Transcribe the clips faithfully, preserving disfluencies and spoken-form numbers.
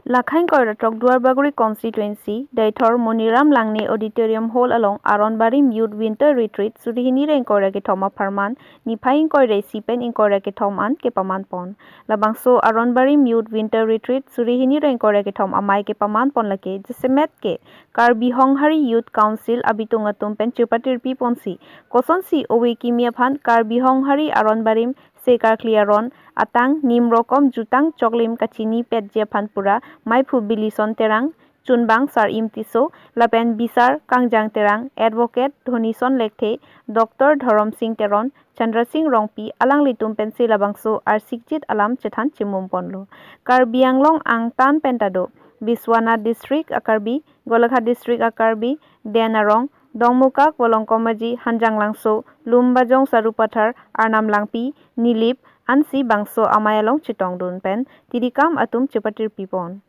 Lakhai ingkoi ra throk Duarbagori constituency, Deithor Moniram Langne Auditorium Hall along Aron Barim Youth Winter Retreat suri hini ra ingkoi ra kethom apharman niphai ingkoi ra isi pen ingkoi ra kethom an kepaman pon. Labangso Aron Barim Youth Winter Retreat suri hini ra ingkoi ra kethom amei kepaman pon lake jasemet ke Karbi Honghari Youth Council abitung atum pen chepatirpi ponsi, kosonsi ove kimi aphan Karbi Honghari Aron Barim se karkli aron atang nim rokom jutang choklim kachini petji aphan pura maiphu Bilison Terang, chunbang Sar-im Tisso, lapen bisar Kangjang Terang, advocate Dhonison Lekthe, Doctor Dhorom Sing Teron, Chandra Sing Rongpi, alanglitum pensi labangso arsikjit alam chethan chimum ponlo. Karbi Anglong angtan pen ta do Biswanath District a-Karbi, Golaghat District a-Karbi, Den Arong, Dongmukak, Volongkom Aji, Hanjanglangso, Lumbajong, Sarupathar, Arnam Langpi, Nilip, ansi bangso amei along chetongdun pen tirikam atum chepatirpi pon.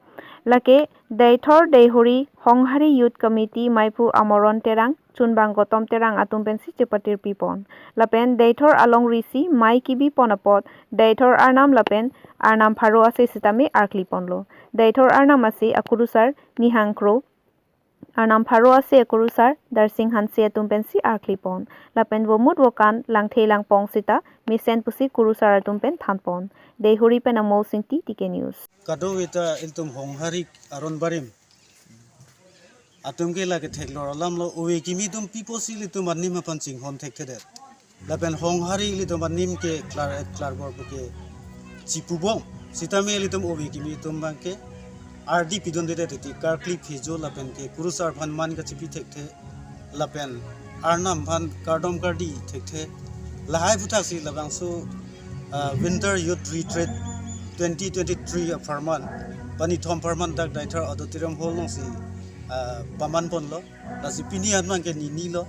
Lake Deithor Deihori Honghari Youth Committee maiphu Amoron Terang, chunbang Gotom Terang atum pensi chepatirpi pon. Lapen Deithor alongri si mei kebi pon apot Deithor Arnam lapen Arnam Pharo ase sitame arkli ponlo. Deithor Arnam ase akurusar Nihang Kro, Arnam Pharo ase akurusar Darsing Hanse atum pensi arkli pon. Lapen vomut vokan langthe langpong sita mesen pusi kurusar atum pen than pon. Deihori pen Amol Singti, T K News. Kadokave ta ilitum Honghari Aron Barim atum ke lake theklor alam lo, ove kimi atum pi apotsi ilitum anim aphan chinghon thekthedet. Lapen Honghari ilitum anim ke klar-et klarbor pu ke chipubom. Sitame ilitum ove kimi atum abang ke ardi pidundedet titi karkli phejo lapen ke kurusar aphan man kachipi thekthe. Lapen Arnam aphan kardom kardi thekthe. Lahai aphuthaksi labangso, ah, Winter Youth Retreat twenty twenty-three apharman pani thom apharman dak Deithor Auditorium Hall alongsi, ah, paman ponlo. Lasi pini an abang ke nini lo.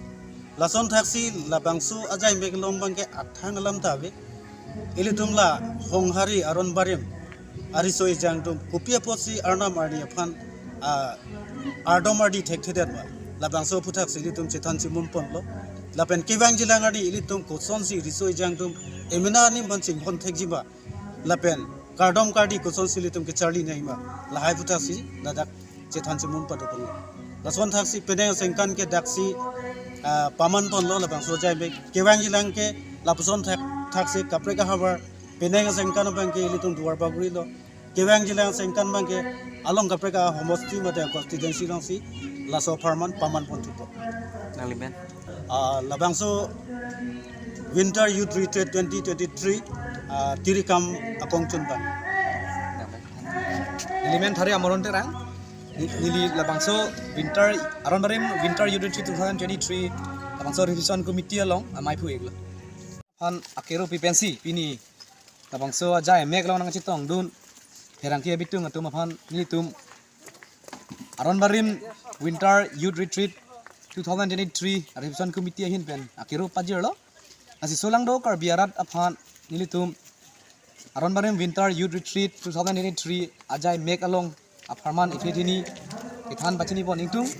Lason thaksi labangso ajai mek along abang ke athang alam ta ave. Ilitum la Honghari Aron Barim ariso ejang atum kopi apotsi Arnam Arni aphan, ah, ardom ardi thekthedet ma, labangso aphuthaksi ilitum chethan chimum ponlo. Lapen kevangjilang arni ilitum kosonsi riso ejang atum emena anim aphan chinghon thekji ma, lapen kardom kardi kosonsi ilitum kecharli nangji ma, lahai aphuthaksi ladak chethan chimum pado ponlo. Lason thaksi penang asengkan ke daksi, ah, paman ponlo labangso ajai mek. Kevangjilang ke lapuson thak, thaksi kaprek ahavar penang asengkan abang ke ilitum Duarbagori lo. Kevangjilang asengkan abang ke along kaprek ahomosti mate constituency alongsi laso apharman paman ponthupo. Nanglimen? Ah, labangso Winter Youth Retreat twenty twenty-three, ah, tirikam akongchun abang. Nelimen Thari Amoron Terang, ni-, neli labangso Winter, Aron Barim Winter Youth Retreat two thousand twenty-three, labangso Reception Committee along amei phu-iklo. Aphan akero pi pensi pini labangso ajai mek along nangchetongdun pherangke abitung atum aphan nelitum Aron Barim Winter Youth Retreat two thousand twenty-three Reception Committee ahin pen akero pajirlo. Lasi solangdo Karbi arat aphan nelitum Aron Barim Winter Youth Retreat two thousand twenty-three ajai mek along apharman ithit hini kethan pachini pon ingtung.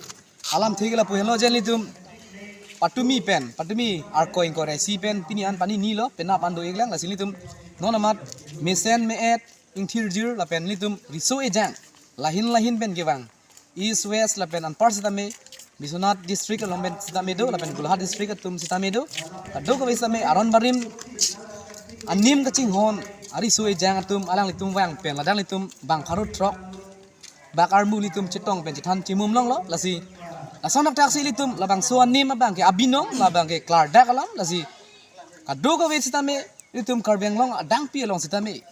Alamthe ke lapu henlo je nelitum patumi pen, patumi arko ingkoi ra isi pen pini an pani nilo, penap an do-iklang, lasi nelitum non amat mesen me-et ingthirjir lapen nelitum riso ejang lahin lahin pen kevang East West lapen anpar sitame, Biswanath District along pen sitame do, lapen Golaghat District atum sitame do. Kadokave sitame Aron Barim anim kachinghon ariso ejang atum alanglitum vang pen ladak nelitum bang pharo throk bak armu nelitum chetong pen chethan chimum longlo. Lasi lason thakthaksi nelitum labangso anim abang ke abinong, labang ke klardak alam, lasi kadokave sitame nelitum Karbi Anglong adangpi along sitame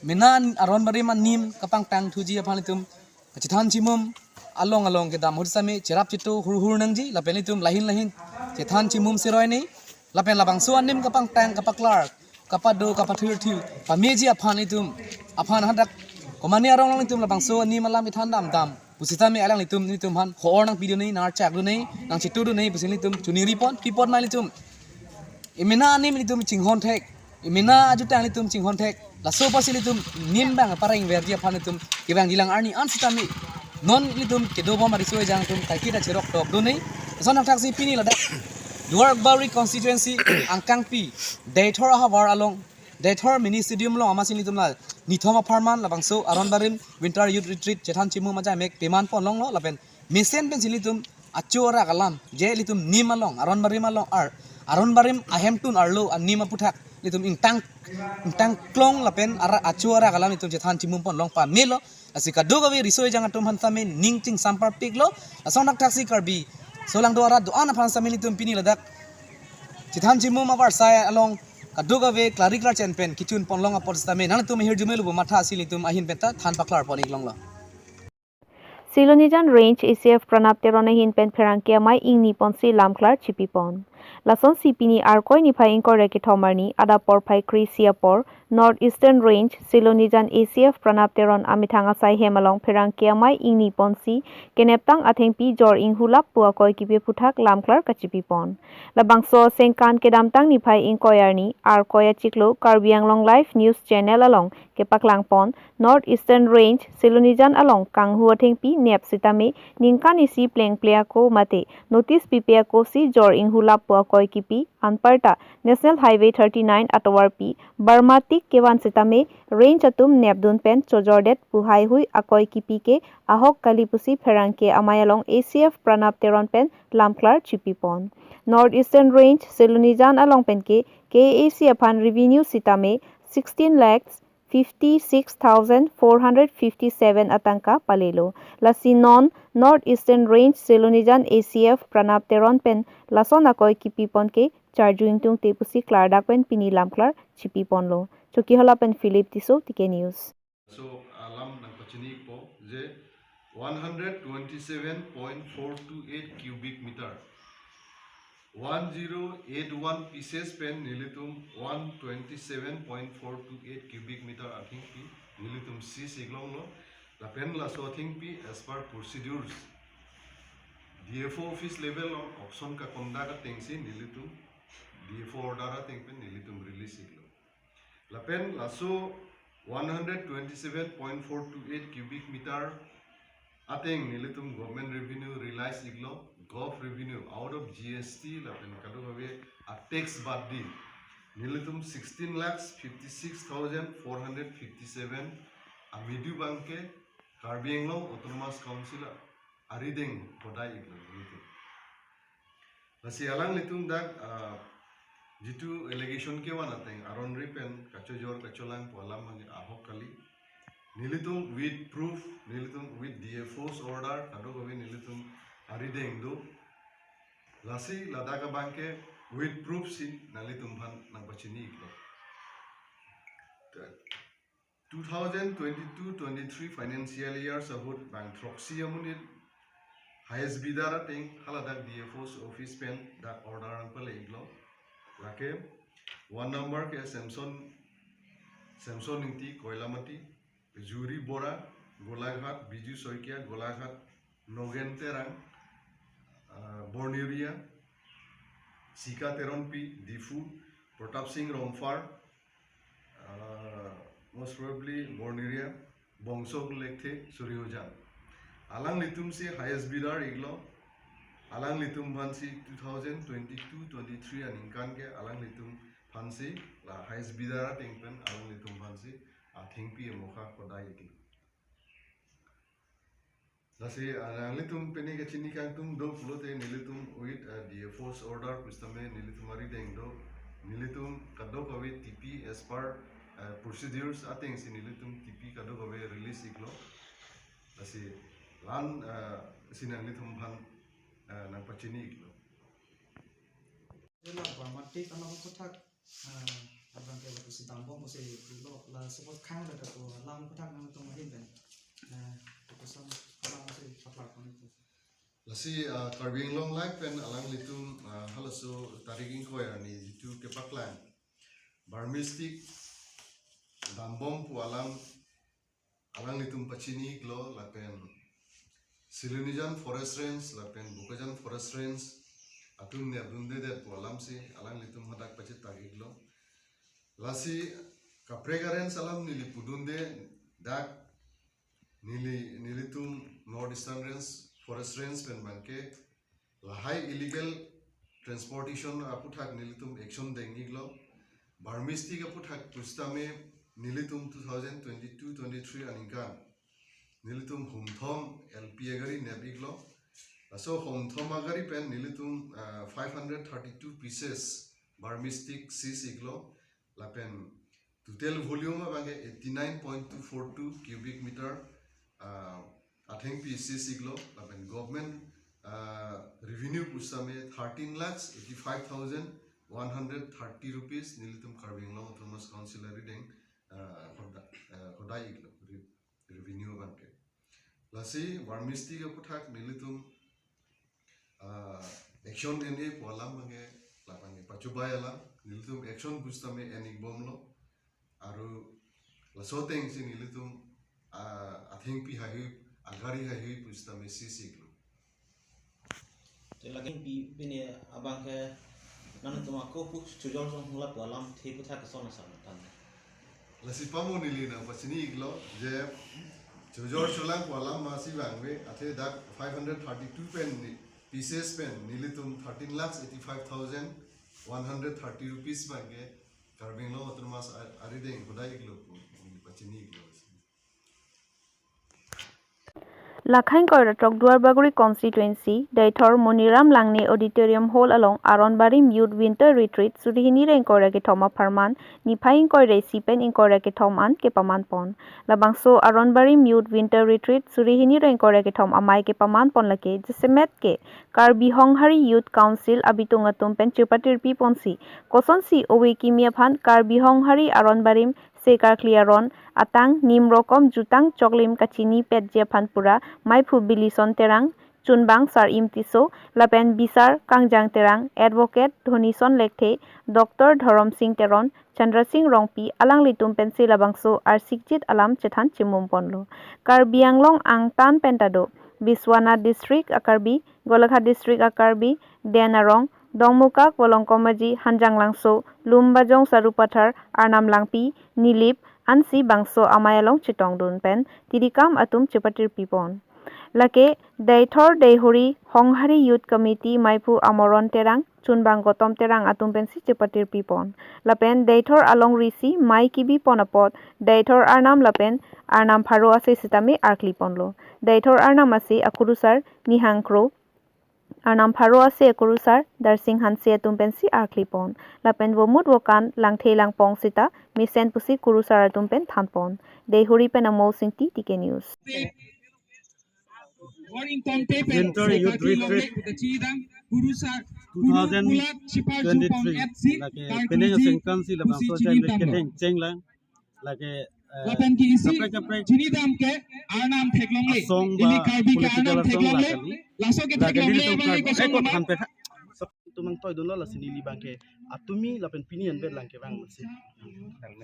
mena Aron Barim anim kapangtang thuji aphan nelitum kachethan chimum along along kedam ahut sitame cherap cheto hurhur nangji, lapen nelitum lahin lahin chethan chimum seroi ne, lapen labangso anim kapangtang kapaklar kapado kapathirthir pameji aphan nelitum aphan hadak komane arong along nelitum labangso anim alam ithan damdam pusitame alanglitum nelitum aphan ho-or nangpidun ne, nangchakdun ne, nangchetudun ne pusi nelitum choningri pon, pi apot ma nelitum emena anim nelitum chinghon thek, emena ajutang nelitum chinghon thek. Laso apotsi nelitum nim abang pareng verji aphan nelitum kevangjilang arni an sitame non nelitum kedobom ariso ejang atum kaiketa cherok tokdun ne. Lason thakthaksi pini ladak Duarbagori constituency angkangpi Deithor ahavar along Deithor Mini Stadium along amatsi nelitum la nithom apharman labangso Aron Barim Winter Youth Retreat chethan chimum ajaimek peman ponlonglo lapen mesen pensi nelitum acho arak alam je nelitum nim along Aron Barim along ar Aron Barim ahemtun arlo anim aputhak nelitum ingtang ingtangklong lapen ara acho arak alam nelitum chethan chimum ponlong pamelo. Lasi kadokave riso ejang atum aphan sitame ning chingsamparpiklo. Lason thakthaksi Karbi solangdo arat do-an aphan sitame nelitum pini ladak chethan chimum avarsai along kadokave klari klarchen pen kichun ponlong apot sitame nangtum hirjume lubo matha si nelitum ahin penta than paklar pon iklonglo. Silonijan Range A C F Pranab Teron ahin pen pherangke amei ingni ponsi lamklar chipipon. Lasonsi pini Arkoi niphai ingkoi ra kethom arni adap porphai kre-isi apor North Eastern Range Silonijan A C F Pranab Teron amethang asai hem along pherangke amei ingni ponsi keneptang athengpi jor inghulap pu akoi kipi aputhak lamklar kachipipon. Labangso asengkan kedamtang niphai ingkoi arni Arkoi achiklo Karbi Anglong Live News Channel along kepaklangpon North Eastern Range Silonijan along kanghu athengpi nep sitame ningkan isi plengple ako mate notice pipe ako si jor inghulap pu akoi kipi anparta National Highway thirty-nine atovarpi Barmatik kevan sitame range atum nepdun pen chojordet pu haihui akoi kipi ke ahok kali pusi pherangke amei along A C F Pranab Teron pen lamklar chipipon. North Eastern Range Silonijan along penke K A A C aphan revenue sitame sixteen lakhs fifty-six thousand four hundred fifty-seven atangka palelo. Lasi non North Eastern Range Silonijan A C F Pranab Teron pen lason akoi kipipon ke charju ingtungte pusi klardak pen pini lamklar chipiponlo. Chokihola pen Philip Tisso, T K News. So alam nangpachinipo je one hundred twenty-seven point four two eight cubic meter, one zero eight one pieces pen nelitum one twenty-seven point four two eight cubic meter athengpi nelitum seize iklonglo. Lapen laso athengpi as per procedures D F O office level along auction kaconduct atengsi nelitum D F O order ateng pen nelitum release iklo. Lapen laso one hundred twenty-seven point four two eight cubic meter ateng nelitum government revenue realize iklo, gov revenue out of G S T lapen kadokave a tax bad di nelitum sixteen lakhs fifty-six thousand four hundred fifty-seven amedu abangke Karbi Anglong Autonomous Council arideng hodai iklo nelitum. Lasi alanglitum dak, ah, jitu allegation kevan ateng aron ri pen kachojor kacholang pu alam abangke ahok kali. Nelitum with proof, nelitum with D F O's order, kadokave nelitum arideng do. Lasi ladak abangke with proof si nanglitum aphan nangpachini iklo. Two thousand twenty-two twenty-three financial years ahut bang throksi amonit highest bidder ateng haladak D F O's office pen dak order nangpale iklo. Lake one number ke Samson, Samson Ingti, Koilamati, Juri Bora, Golaghat, Biju Saikia, Golaghat, Nogen Terang, ah, Borneria, Sika Teronpi, Diphu, Pratap Singh Rongphar, ah, most probably Borneria, Bongso Lekthe, Suriojan. Alanglitum si highest bidder iklo, alanglitum aphansi two thousand twenty-two twenty-three aningkan ke alanglitum aphansi la highest bidder ateng pen alanglitum aphansi athengpi amokha hodai iklo. Lasi, ah, nanglitum pini kachini kangtung do pulote nelitum with, ah, D F O's order pusitame nelitum arideng do, nelitum kadokave T P as per, ah, procedures atengsi nelitum T P kadokave release iklo. Lasi lan, ah, si nanglitum aphan, ah, nangpachini iklo. Ila Barmatik alam aputhak, ah, abang ke lapusi dambom pusi pulo, la support khang da ko alam aputhak nangtum ahin pen. Ah, to kosong alam si paklar pon itu. Lasi, ah, Karbi Anglong Live pen alanglitum, ah, halaso tarik ingkoi arni jitu kepaklang Barmistik dambom pu alam alanglitum pachini iklo lapen Silonijan Forest Range lapen Bokajan Forest Range atum nepdundedet pu alamsi alanglitum hadak pachethak iklo. Lasi kaprek a-range alam neli pudunde dak neli nelitum North Eastern Range Forest Range pen abangke lahai illegal transportation aputhak nelitum action deng iklo. Barmestic aphuthak pusitame nelitum two thousand twenty-two twenty-three aningkan nelitum homthom L P agari nep-iklo. Laso homthom agari pen nelitum, ah, five hundred thirty-two pieces barmestic seize-iklo. Lapen total volume abangke eighty-nine point two four two cubic meter, ah, athengpi seize-iklo. Lapen government, ah, revenue pusitame thirteen lakhs eighty-five thousand one hundred thirty rupees nelitum Karbi Anglong Autonomous Council arideng, ah, hoda-, ah, hodai-iklo re-, revenue abangke. Lasi barmestic aphuthak nelitum, ah, action en-e pu alam abangke, labangke pachobai alam, nelitum action pusitame en-ikbomlo. Aru laso atengsi nelitum, ah, athengpi haihui, agari haihui pusitame seize-iklo. Te lake pi pine abangke nangtum ako pu chojor song hula pu alamthe aphuthak keson asar nangtan. Lasi pamo neli nangpachini-iklo je chojor cholang pu alam masi vangve, athe dak five hundred thirty-two pen ni, pieces pen nelitum thirteen lakhs eighty-five thousand one hundred thirty rupees abangke Karbi Anglong Autonomous a-, arideng hodai-iklo pu neli pachini-iklo. Lakhain koira throk Duarbagori constituency, Deithor Moniram Langne Auditorium Hall along Aron Barim Youth Winter Retreat suri hini ra ingkoi ra kethom apharman niphai ingkoi ra isi pen ingkoi ra kethom an kepaman pon. Labangso Aron Barim Youth Winter Retreat suri hini ra ingkoi ra kethom amei kepaman pon lake jasemet ke Karbi Honghari Youth Council abitung atum pen chepatirpi ponsi, kosonsi ove kimi aphan Karbi Honghari Aron Barim se karkli aron atang nim rokom jutang choklim kachinipetji aphan pura Maiphu Bilison Terang, Chunbang Sar-im Tisso, lapen Bisar Kangjang Terang, Advocate Dhonison Lekthe, Doctor Dhorom Sing Teron, Chandra Sing Rongpi, alanglitum pensi labangso arsikjit alam chethan chimum ponlo. Karbi Anglong angtan pen ta do Biswanath District a-Karbi, Golaghat District a-Karbi, Den Arong, Dongmukak, Volongkom Aji, Hanjanglangso, Lumbajong, Sarupathar, Arnam Langpi, Nilip, ansi bangso amei along chetongdun pen tirikam atum chepatirpi pon. Lake Deithor Deihori Honghari Youth Committee Maiphu Amoron Terang, Chunbang Gotom Terang atum pensi chepatirpi pon. Lapen Deithor alongri si mei kebi pon apot Deithor Arnam lapen Arnam Pharo ase sitame arkli ponlo. Deithor Arnam ase akurusar Nihang Kro, Arnam Pharo ase akurusar Darsing Hanse atum pensi arkli pon. Lapen vomut vokan langthe langpong sita mesen pusi kurusar atum pen than pon. Deihori pen Amo Singti, T K News. Winter Youth Retreat two thousand twenty-three, lake pening asengkan si labangso ajai me ketheng chenglang, lake, eh, lapen ke isi kaprek kaprek chini dam ke Arnam theklongle. Asong ba ili Karbi ke political Arnam asong theklongle. Lake kali. Laso ke lake theklongle nelitum abang ke ekot kosong thanpek ha. Sab tumang toidunlo, lasi neli abangke atumi lapen pini anvet lang kevang masi.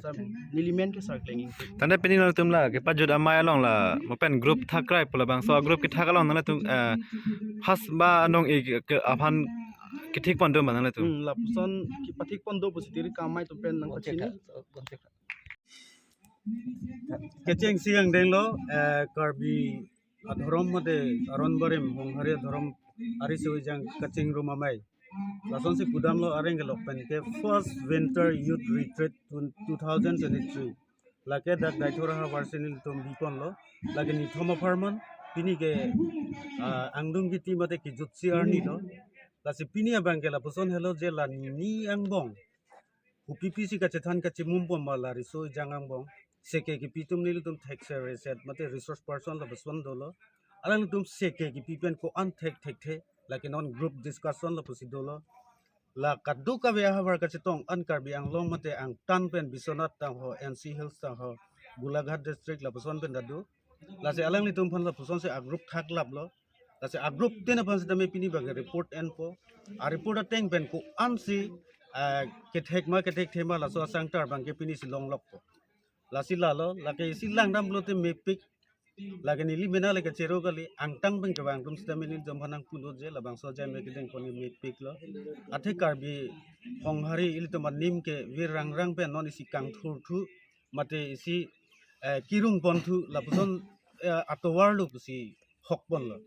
Sab neli men ke Sar Klenging. Tanda pini nangtum la kepajut amei along la mo pen group thakrai pu labangso group kethak along nangtum, eh, first ba anong-e ke aphan kethik pon do ma nangtum. Hmm, lapuson kepathik pon do pusi tirikam amei atum pen nangpachini. Kechengsi angdenglo, eh, Karbi adhorom mate Aron Barim Honghari adhorom ariso ejang kachingrum amei. Lasonsi pudamlo areng kelok pen ke First Winter Youth Retreat two thousand twenty-three. Lake dak Deithor ahavar si nelitum biponlo. Lake nithom apharman pini ke, ah, angdung kiti mate kejutsi arni lo. Lasi pini abangke lapuson helo je la nini angbong kopi pisi kachethan kachimum pon ma la riso ejang angbong. Seke kepi atum nelitum thekser reset mate resource person lapuson dolo. Alangtum seke kepi pen ko-an thek thekthe, lake non group discussion lapusi dolo. La kadokave ahavar kachetong an Karbi Anglong mate angtan pen Biswanath tangho, N C Hills tangho, Golaghat District lapuson pen ta do. Lasi alanglitum aphan lapusonsi agroup thaklaplo. Lasi agroup tin aphan sitame pini abangke report enpo. Areport ateng pen ko-ansi, ah, kethek ma kethekthe ma laso asangtar abangke pinisi longlokpo. Lasi lalo, lake isi langdam pulote mepik. Lake neli mena lake chero kali, angtan pen kevang atum sitame nelitum aphan nangpulo je labangso ajai me kedeng pon mepiklo. Athe Karbi Honghari ilitum anim ke vir rangrang pen non isi kangthurthu mate isi, eh, kirung ponthu lapuson, eh, atovar lo pusi hok ponlo.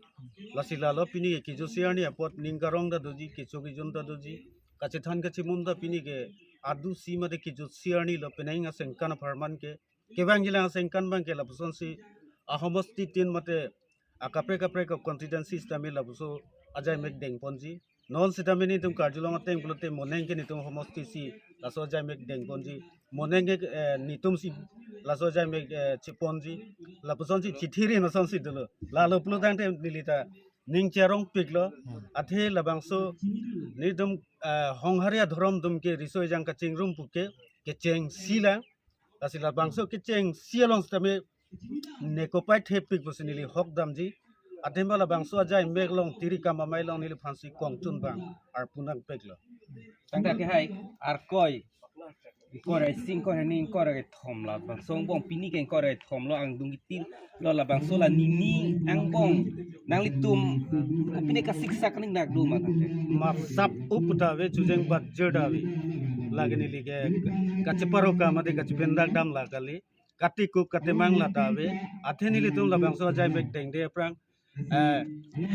Lasi lalo pini ke kejutsi arni apot ning karong ta doji, kecho kejun ta doji, kachethan kachimum ta pini ke adu si mate kejut si arni lo penang asengkan apharman ke, kevang jilang asengkan abang ke lapusonsi ahomosti tin mate akaprek kaprek a constituency sitame lapuson ajai mek dengponji. Non sitame netum karjulong ateng pulote moneng ke netum homosti si laso ajai mek dengponji. Moneng ke, eh, netum si laso ajai mek, eh, chiponji. Lapusonsi chithi ri nosonsi dolo. Lalo pulo tangte neli ta ning cherong piklo. Athe labangso netum, eh, Honghari adhorom atum ke riso ejang kachingrum puke kecheng si lang. Lasi labangso kecheng si along sitame nekopai thepik pusi neli hok damji. Athema labangso ajai mek along tiri kam amei along neliphansi kongchun abang arpu nangpiklo. Tangka ke hai, Arkoi. Ingkoi ra isi, ingkoi ra ni, ingkoi ra kethom labangso angbong pini ke ingkoi ra kethom lo angdung kitil lo labangso la nini angbong nanglitum kopine kasiksak ning dak do ma tangte. Masap up ta ave chujeng bat jer ta ave. Lake neli ke kacheparoka mate kachependak dam la kali. Katikup katemang la ta ave. Athe nelitum labangso ajai mek dengde aphrang, eh,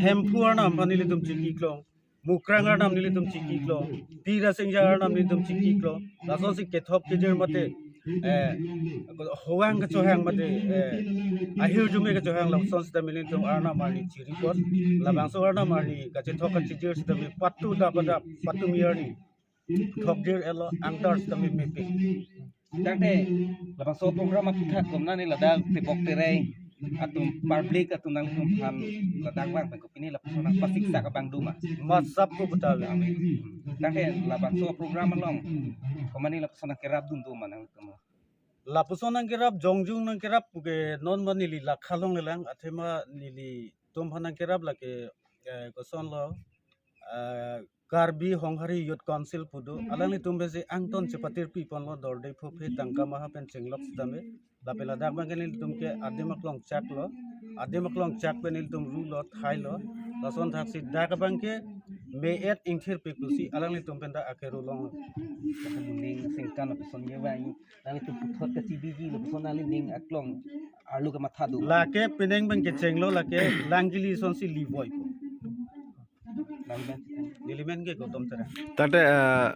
Hemphu arnam aphan nelitum chiki klong. Mukrang arnam nelitum chiki klong. Pi Rasingja arnam nelitum chiki klong. Lasonsi kethok kejir mate, eh, howang kechohang mate, eh, ahirjume kechohang lason sitame nelitum arnam arni chiripon. Labangso arnam arni kachethok kachijir sitame patu dap dap patu mi arni thokjir elo angtar sitame mepik. Tangte labangso program aphuthak komna ni ladak tebok terei atum public atum nanglitum aphan ladak vang pen kopine lapuson nangpasiksak abang do ma. Masap ko betal. Tangte labangso program along komane lapuson nangkerap dun do ma nangtum? Lapuson nangkerap jongjung nangkerap puke non ma neli lakha longle lang athema nelitum aphan nangkerap lake, eh, kosonlo, eh, Karbi Honghari Youth Council pu do, alanglitum besi angton chepatir piponlo dorde phophe tangka maha pen chenglok sitame. Lapen ladak abang ke nelitum ke adim aklong chaklo, adim aklong chak pen nelitum rulo thailo. Lason thaksi dak abang ke me-et ingthir pik pusi alanglitum pen ta akeru long. Ning singkan lapuson ye vang nanglitum puthot kachibiji lapuson nangli ning aklong arlo kematha do. Lake penang abang kechenglo lake Langkili asonsi livoi. Nelimen ke Gautam Terang. Tangte, eh,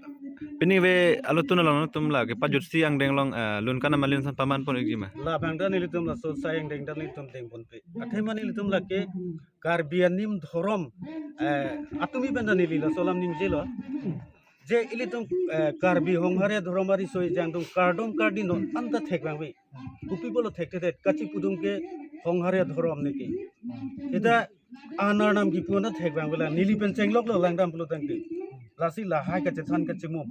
pini ve alutun along tum lake pajutsi angdeng along, eh, lun kana malin san paman pon ikji ma? Labang ta nelitum laso sai angdeng ta nelitum dengponpe. Athema nelitum lake Karbi anim dhorom, eh, atumi pen ta neli laso alam ningjelo. Je ilitum, eh, Karbi Honghari adhorom ariso ejang atum kardom kardi non anta thekvangve. Kopi pulo thekthedet kachipu atum ke Honghari adhorom neke. Seta an arnam kipu anta thekvangve la neli pen chengloklo langdam pulo tangte. Lasi lahai kachethan kachimum.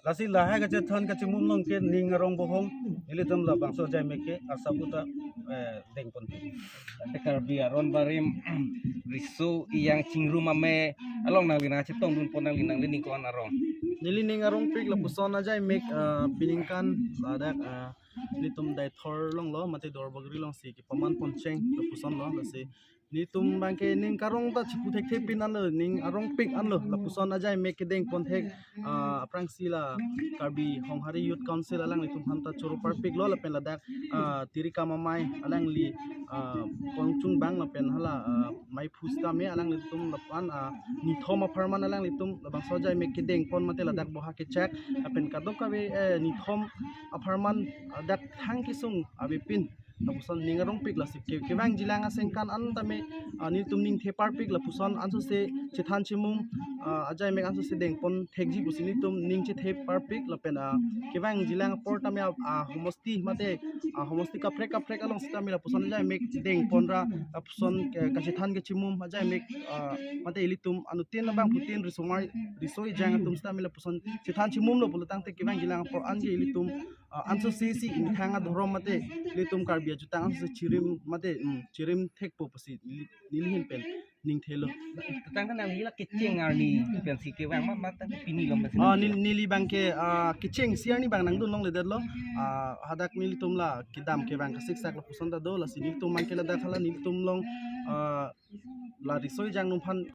Lasi lahai kachethan kachimum along ke ning arong bohong nelitum labangso ajai mek ke asap uta, eh, dengpon. Tangte Karbi aron barim riso ejang chingrum amei along nangli nangchetongdunpon nangli nangli ning ko-an arong? Neli ning arongpik lapuson ajai mek, eh, peningkan ladak, eh, nelitum Deithor along lo mate Duarbagori alongsi kepaman poncheng lapuson lo, lasi nelitum abang ke ning karong ta chipu thekthe pin anlo, ning arongpik anlo lapuson ajai mek kedengpon thek, ah, aphrangsi la Karbi Honghari Youth Council alanglitum aphan ta choro parpiklo lapen ladak, ah, tiri kam amei alangli, ah, kongchung abang lapen hala, ah, maiphu sitame alanglitum lapan, ah, nithom apharman alanglitum labangso ajai mek kedengpon mate ladak boha kechak lapen kadokave, eh, nithom apharman, ah, dak thang kesung avepin lapuson ning arongpik lasi ke, kevang jilang asengkan an tame, ah, nelitum ning theparpik lapuson ansose chethan chimum, ah, ajai mek ansose dengpon thekji pusi nelitum ning chetheparpik lapen, ah, kevang jilang apor tame, ah, ah, homosti mate, ah, homosti kaprek kaprek along sitame lapuson ajai mek dengponra lapuson, eh, kachethan kachimum ajai mek, ah, mate ilitum anuttin abangphutin risomar riso ejang atum sitame lapuson chethan chimumlo pulo tangte kevang jilang apor an ke ilitum, ah, ansose si ingthang adhorom mate ilitum Karbi ajutang ansose chirim mate, mm, chirim thekpo pusi neli, neli ahin pen ning thelo. Tangka nangli la kecheng arni pensi kevang ma, ma tang pini along pensi? Ah, neli, neli abang ke, ah, kecheng si arni abang nangdun longledetlo. Ah, hadak nelitum la kedam kevang kasiksak lapuson ta do, lasi nelitum abang ke ladak hala nelitum along, ah, la riso ejang atum aphan